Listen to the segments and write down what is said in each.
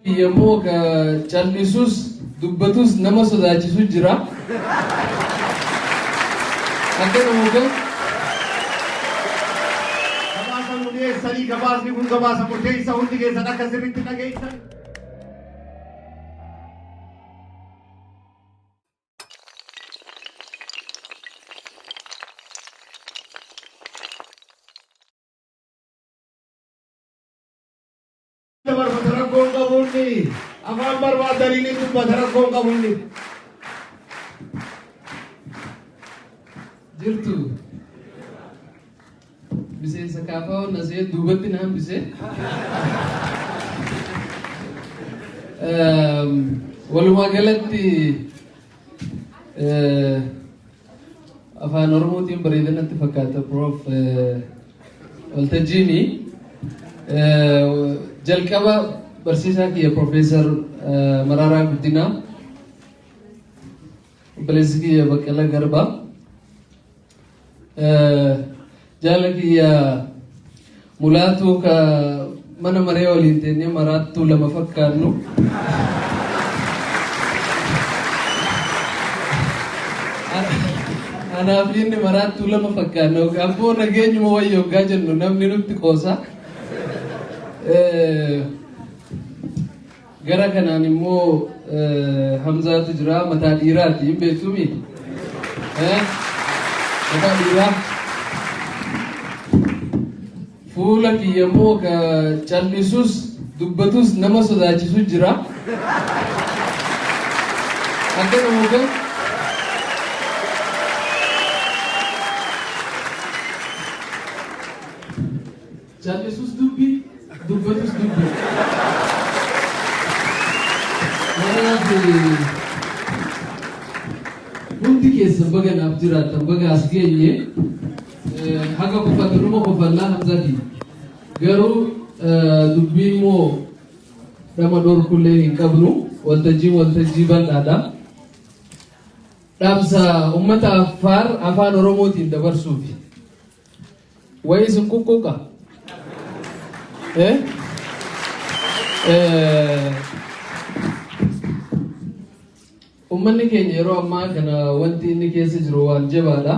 Yommuu ka cal'isus dubbatus nama sodaachisu jira. Akka namoota Gabaasa nu dhiyeessanii gabaasni kun gabaasa murteessa hundi keessan akka sirriitti dhageessan. Dabarfata rakkoon qabuunni afaan barbaadanii ni dubbata rakkoon qabuunni. Jirtu miseensa kaafaa nasee duubatti na hambise. Walumaa galatti afaan Oromootiin bareedanatti fakkaata Prof. Waltajjiini. Jalqaba barsiisaa kiyya Profeesar Mararaa Guddinaa, obboleessi kiyya Baqqala Garbaa, jaala kiyya Mulaatuu ka mana maree waliin teennee maraattuu lama fakkaannu. Anaaf inni maraattuu lama fakkaanna. Abboo nageenyuma wayya hoggaa jennu namni nutti qoosa. Gara kanaan immoo Hamzaatu jira mataa dhiiraati hin beektumi? Mataa dhiiraa. Fuula kiyya immoo ka cal'isus dubbatus nama sodaachisu jira. Akka namoota cal'isus dubbi dubbatus dubbi. Kanaaf hundi keessan baga naaf jiraattan, baga as geenye. Haga kofallu kofallaa Hamzati. Garuu dubbii immoo dhama dhorkullee hin qabnu, waltajjiin waltajjii bal'aadha. Dhaamsa uummata Affaar afaan Oromootiin dabarsuufi. Wayii isin quqquuqa. Eh? Uummanni keenya yeroo ammaa kana wanti inni keessa jiru waan jabaadha.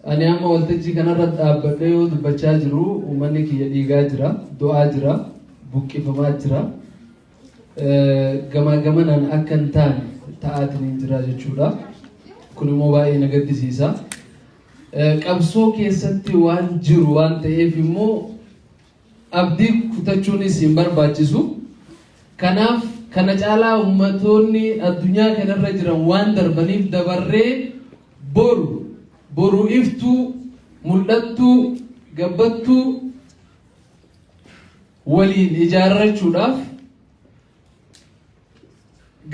Ani amma waltajjii kanarra dhaabbadhee yoo dubbachaa jiru uummanni kiyya dhiigaa jira, du'aa jira, buqqifamaa jira. Gamaa gamanaan akka hin taane ta'aatiin hin jira jechuudha. Kun immoo baay'ee na gaddisiisa. Qabsoo keessatti waan jiru waan ta'eef immoo abdii kutachuunis hin barbaachisu. Kanaaf kana caalaa ummatoonni addunyaa kanarra jiran waan darbaniif dabarree boru boru iftuu mul'attuu gabbattuu waliin ijaarrachuudhaaf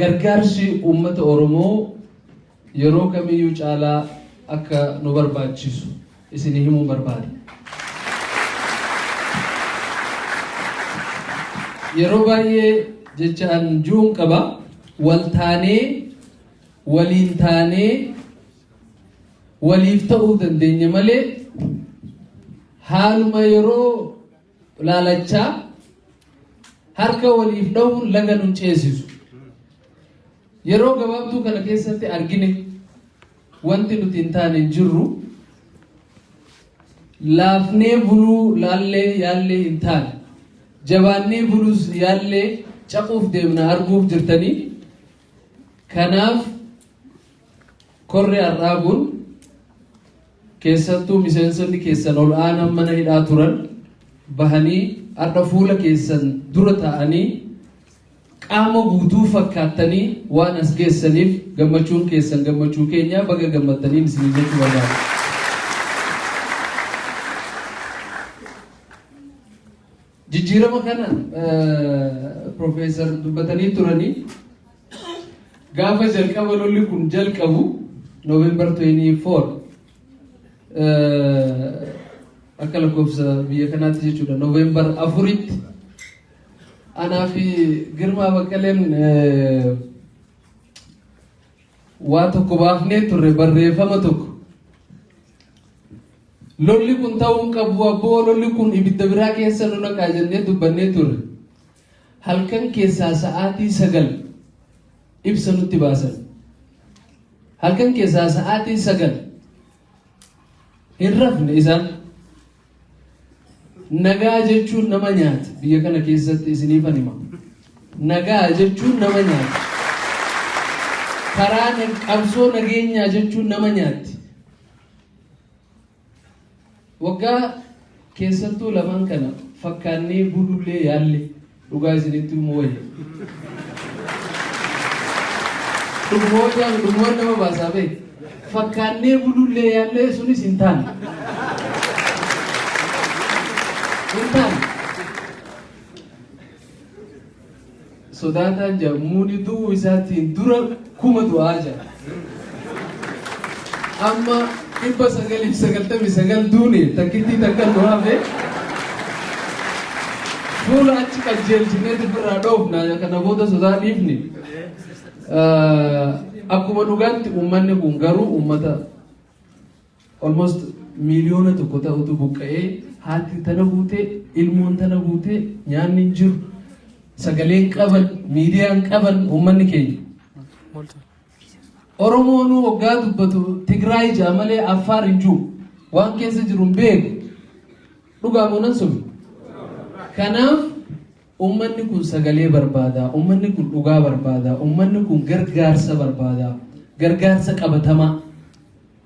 gargaarsi uummata Oromoo yeroo kamiyyuu caalaa akka nu barbaachisu isinii himuun barbaada. Yeroo baay'ee jechaan ju'uun qaba, wal taanee waliin taanee waliif ta'uu dandeenya malee haaluma yeroo laalachaa harka waliif dhahuun laga nun ceesisu. Yeroo gabaabduu kana keessatti argine wanti nuti hin taane hin jirru. Laafnee buluu laallee yaallee hin taane. Jabaannee buluus yaallee caquuf deemna arguuf jirtanii. Kanaaf korri har'aa kun keessattuu miseensonni keessan ol aanan mana hidhaa turan bahanii har'a fuula keessan dura taa'anii qaama guutuu fakkaattanii waan as geessaniif gammachuun keessan gammachuu keenya, baga gammaddaniin isinii jechuu barbaada. Jijjiirama kana Profeesar dubbatanii turanii gaafa jalqaba lolli kun jalqabu November 24 akka lakkoofsa biyya kanaatti jechuudha, November 4tti anaa fi Girmaa Baqqaleen waa tokko baafnee turre, barreeffama tokko. Lolli kun ta'uu hin qabu abboo, lolli kun ibidda biraa keessa nu naqaa jennee dubbannee turre. Halkan keessaa sa'aatii 9 ibsa nutti baasan. Halkan keessaa sa'aatii 9 hin rafne isaan. Nagaa jechuun nama nyaata biyya kana keessatti, isiniifan hima. Nagaa jechuun nama nyaata. Karaa qabsoo nageenyaa jechuun nama nyaatti. Waggaa keessattuu lamaan kana fakkaannee bulullee yaalle, dhugaa isinitti himuu wayya. Dhuguma wajjaan dhugumaan nama baasaa beek. Fakkaannee bulullee yaallee, sunis hin taane. Hin taane. Sodaataan jira, muuni du'uu isaatiin dura 1000 du'aa jira. Amma 999 duune, takkittii takka nu hafe. Fuula achi qajeelchineeti ofirraa dhoofna, kana booda sodaa dhiifne. Akkuma dhugaatti uummanni kun garuu uummata almost 1 miiliyoona ta'utu buqqa'ee, haati tana buutee, ilmoon tana buutee, nyaanni hin jiru, sagaleen qaban, miidiyaan qaban uummanni keenya. Oromoon waggaa dubbatu Tigraay jaa malee Affaar hin jiru. Waan keessa jiru hin beeku. Dhugaa moo nan sobe? Kanaaf uummanni kun sagalee barbaada. Uummanni kun dhugaa barbaada. Uummanni kun gargaarsa barbaada. Gargaarsa qabatamaa.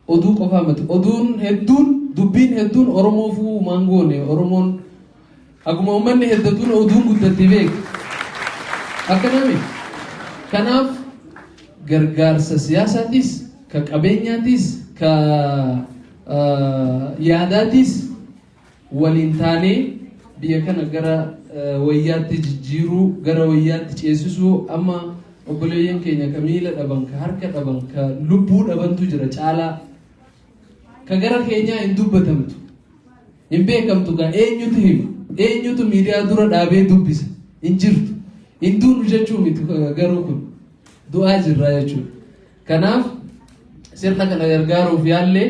Oduu qofaa miti. Oduun hedduun, dubbiin hedduun Oromoofuu maangoone. Oromoon akkuma uummanni heddatuun oduun guddatti beeku. Akkanami. Kanaaf gargaarsa siyaasaatis, ka qabeenyaatis, ka yaadaatis waliin taanee biyya kana gara wayyaatti jijjiiruu, gara wayyaatti ceesisuu. Amma obboleeyyan keenya ka miila dhaban, ka harka dhaban, ka lubbuu dhabantu jira caalaa. Ka gara keenyaa hin dubbatamtu, hin beekamtu. Gaa eenyutu hima? Eenyutu miidiyaa dura dhaabee dubbisa? Hin jirtu. Hin duunu jechuu miti, garuu kun du'aa jirra jechuudha. Kanaaf sirna kana gargaaruuf yaallee,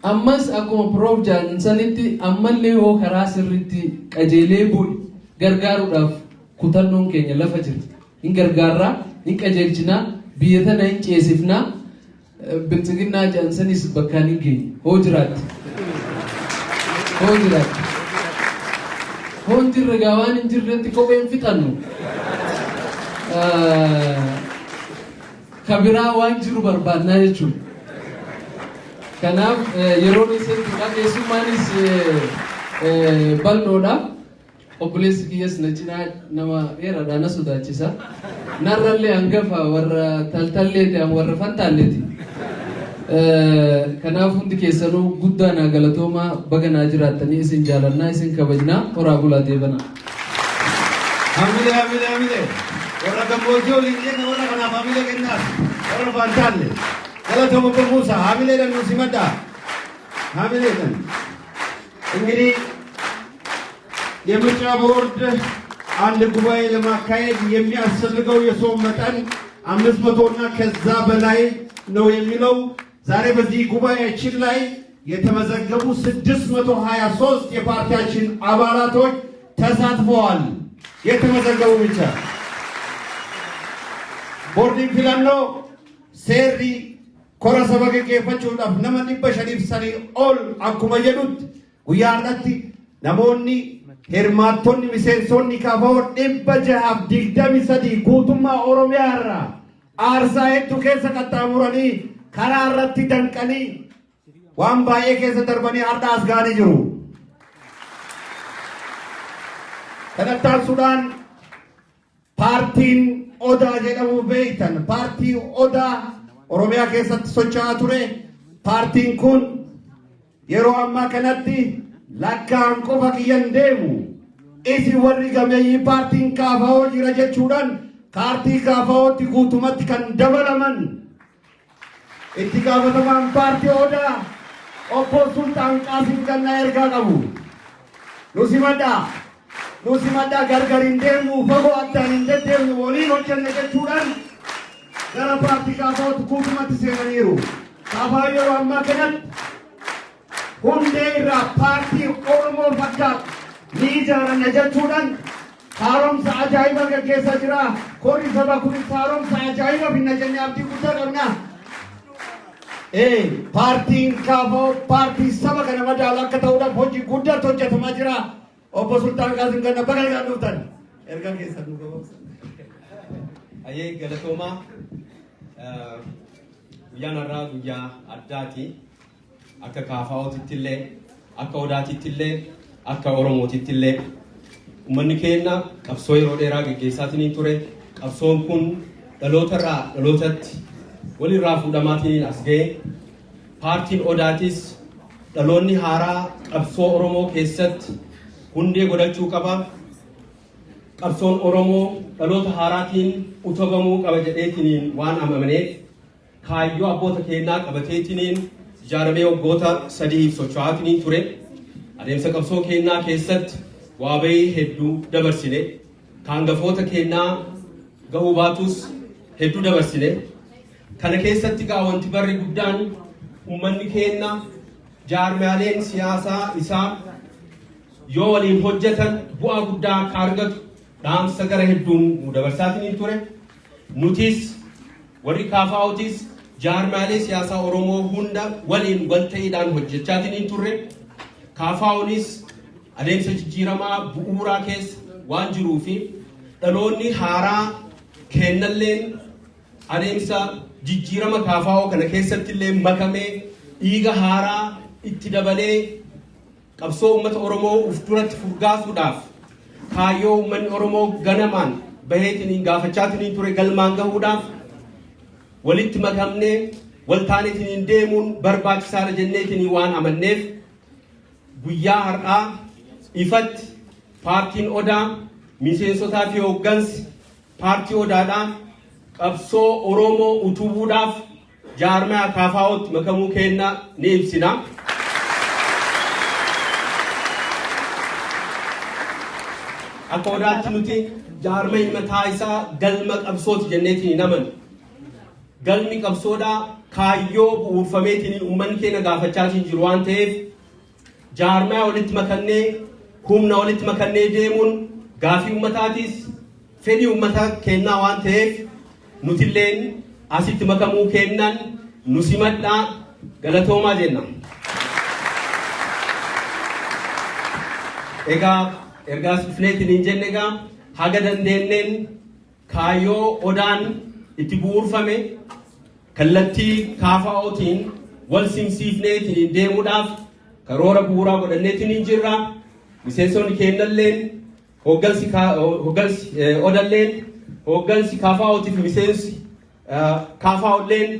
ammas akkuma Prof Jaansanitti ammallee yoo karaa sirriitti qajeelee bu'e gargaaruudhaaf kutannoon keenya lafa jira. Hin gargaarraa, hin qajeelchinaa, biyya tana hin ceesifnaa, Biltsiginnaa Jaansanis bakkaan hin geenye. Hoo jiraatti. Hoo jiraatti. Hoo hin jirre gaa, waan hin jirretti kopheen fixannu. Ka biraa waan jiru barbaannaa jechuudha. Kanaaf yeroon hedduudha. Keessummaanis bal'oodha. Obboleessi kiyyas na cinaa nama dheeraadha, na sodaachisa. Narrallee hangafa, warra taltalleeti, warra fantaalleeti. Kanaaf hundi keessanuu guddaa naa galatoomaa, baga naa jiraattanii, isin jaalannaa, isin kabajnaa, horaa bulaa, deebanaa. Hamilee, hamilee, hamilee. Warra gammoojjii waliin jenne, warra kanaaf hamilee kennaaf. Warra fantaalle. Galatooma obbo Muusaa, hamileedhaan nu simadhaa. Hamileedhaan. እንግዲህ የምርጫ ቦርድ አንድ ጉባኤ ለማካሄድ የሚያስፈልገው የሰው መጠን 500 እና ከዛ በላይ ነው የሚለው። ዛሬ በዚህ ጉባኤያችን ላይ የተመዘገቡ 623 የፓርቲያችን አባላቶች ተሳትፈዋል። የተመዘገቡ ብቻ። Boordiin filannoo seerri kora saba geggeeffachuudhaaf nama 500 sanii ol akkuma jedhutti, guyyaa har'atti namoonni hirmaattonni miseensonni KFO 623 guutummaa Oromiyaa irraa aarsaa hedduu keessa qaxxaamuranii, karaa irratti danqanii, waan baay'ee keessa darbanii har'a as ga'anii jiru. Kanatti aansuudhaan paartiin Odaa jedhamu beektan, paartii Odaa Oromiyaa keessatti socho'aa ture. Paartiin kun yeroo ammaa kanatti lakkaan qofa kiyyan deemu. Isin warri gameeyyii paartiin KFO jira jechuudhaan paartii KFOtti guutumatti kan dabalaman itti gaafatamaan paartii Odaa obbo Sultaan Qaasim Gannaa ergaa qabu. Nu simadhaa. Nu simadhaa, gargar hin deemnu, fagoo addaan hin deddeemnu, waliin hojjenna jechuudhaan gara paartii KFOtti guutumatti seenaniiru. KFO yeroo ammaa kanatti hundee irraa paartii Oromoo fakkaatu ni ijaaranna jechuudhaan Haaromsa ajaa'iba gaggeessaa jira. Korri saba kunis haaromsa ajaa'iba finna jennee abdii guddaa qabna. Paartiin KFO paartii saba kana madaalu akka ta'uudhaaf hojii guddaatu hojjetamaa jira. Obbo Sultaan Qaasim Ganna baga nagaan dhuftan. Ergaa keessan nu gabaabsa. Ayyee, galatoomaa. Guyyaan har'aa guyyaa addaati. Akka KFOtitti illee, akka Odaatitti illee, akka Oromootitti illee uummanni keenya qabsoo yeroo dheeraa gaggeessaatiin ture. Qabsoon kun dhaloota irraa dhalootatti walirraa fuudhamaatiin as ga'e. Paartiin Odaatis dhaloonni haaraa qabsoo Oromoo keessatti hundee godhachuu qaba. Qabsoon Oromoo dhaloota haaraatiin utubamuu qaba jedheetiniin waan amaneef, kaayyoo abboota keenyaa qabateetiniin ijaaramee waggoota 3f socho'aatiniin ture. Adeemsa qabsoo keenyaa keessatti waa bahii hedduu dabarsine. Kaangafoota keenyaa gahuu baatus hedduu dabarsine. Kana keessatti gaa wanti barri guddaan uummanni keenya jaarmiyaaleen siyaasaa isaa yoo waliin hojjetan bu'aa guddaa akka argatu dhaamsa gara hedduun nu dabarsaatiniin ture. Nutis warri KFOtis jaarmiyaalee siyaasaa Oromoo hunda waliin wal ta'iidhaan hojjechaatiniin turre. KFOnis adeemsa jijjiiramaa bu'uuraa keessa waan jiruu fi dhaloonni haaraa kennalleen adeemsa jijjiirama KFO kana keessatti illee makamee, dhiiga haaraa itti dabalee, qabsoo uummata Oromoo uf duratti furgaasuudhaaf, kaayyoo uummanni Oromoo ganamaan baheetiniin gaafachaatiniin ture galmaan gahuudhaaf walitti makamnee waltaaneetiniin deemuun barbaachisaadha jenneetiniin waan amanneef, guyyaa har'aa ifatti paartiin Odaa, miseensotaa fi hooggansi paartii Odaadhaa qabsoo Oromoo utubuudhaaf jaarmaya KFOtti makamuu keenya ni ibsina. Akka Odaatti nuti jaarmayi mataa isaa galma qabsooti jenneetiin hin amanu. Galmi qabsoodhaa kaayyoo bu'uurfameetiin uummanni keenya gaafachaatiin jiru waan ta'eef, jaarmaya walitti makannee, humna walitti makannee deemuun gaafii uummataatis fedhii uummata kennaa waan ta'eef, nutilleen asitti makamuu kennan nu simadhaa, galatoomaa jenna. Egaa ergaas dhufneetiin hin jenne, egaa haga dandeenneen kaayyoo Odaan itti bu'uurfame kallattii KFOtiin wal simsiifneetiin deemuudhaaf karoora bu'uuraa godhanneetiin hin jirra. Miseensonni kennalleen, hooggansi Odalleen, hooggansi KFOtiif miseensi KFOlleen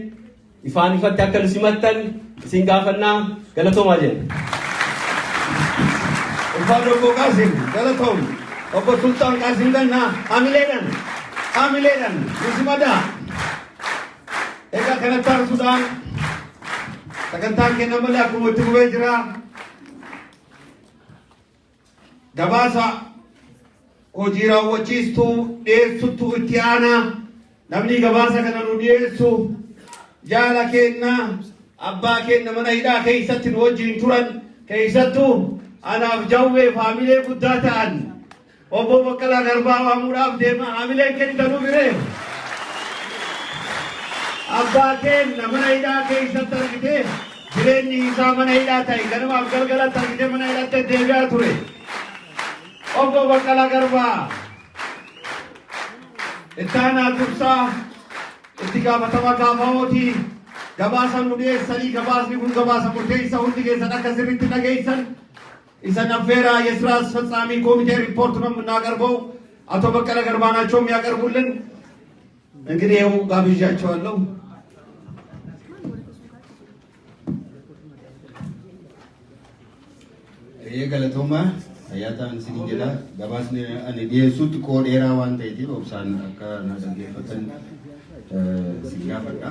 ifaan ifatti akka nu simattan isin gaafannaa, galatoomaa jenna. Ulfaadho Obbo Qaasim, galatoom. Obbo Sultaan Qaasim Gannaa hamileedhaan hamileedhaan nu simadhaa. Egaa kanatti aansuudhaan sagantaan keenya malee akkuma itti fufee jira. Gabaasa hojii raawwachiistuu dhiyeessuttu itti aanaa. Namni gabaasa kana nu dhiyeessu jaala keenna, abbaa keenna, mana hidhaa keessatti nu wajjin turan, keessattuu anaaf Jawwee faamilee guddaa ta'an, obbo Baqqalaa Garbaa waamuudhaaf deema. Haamileen kennitanuu firee abbaa keenna mana hidhaa keessatti argite, jireenyi isaa mana hidhaa ta'e, ganamaaf galgalatti argite mana hidhaatti deebi'aa ture. Obbo Baqqalaa Garbaa, ittaanaa dursaa itti gaafatama KFOti, gabaasa nu dhiyeessanii, gabaasni kun gabaasa murteessa, hundi keessan akka sirriitti dhageessan isa ነፌራ። የስራ አስፈጻሚ ኮሚቴ ሪፖርት ነው የምናቀርበው። አቶ በቀለ ገርባ ናቸው የሚያቀርቡልን። እንግዲህ ይኸው ጋብዣቸዋለሁ። Eeyyee, galatoomaa, fayyaataan isin jedha. Gabaasni ani dhiyeessu xiqqoo dheeraa waan ta'eetiif obsaan akka na dhaggeeffatan isin gaafadha.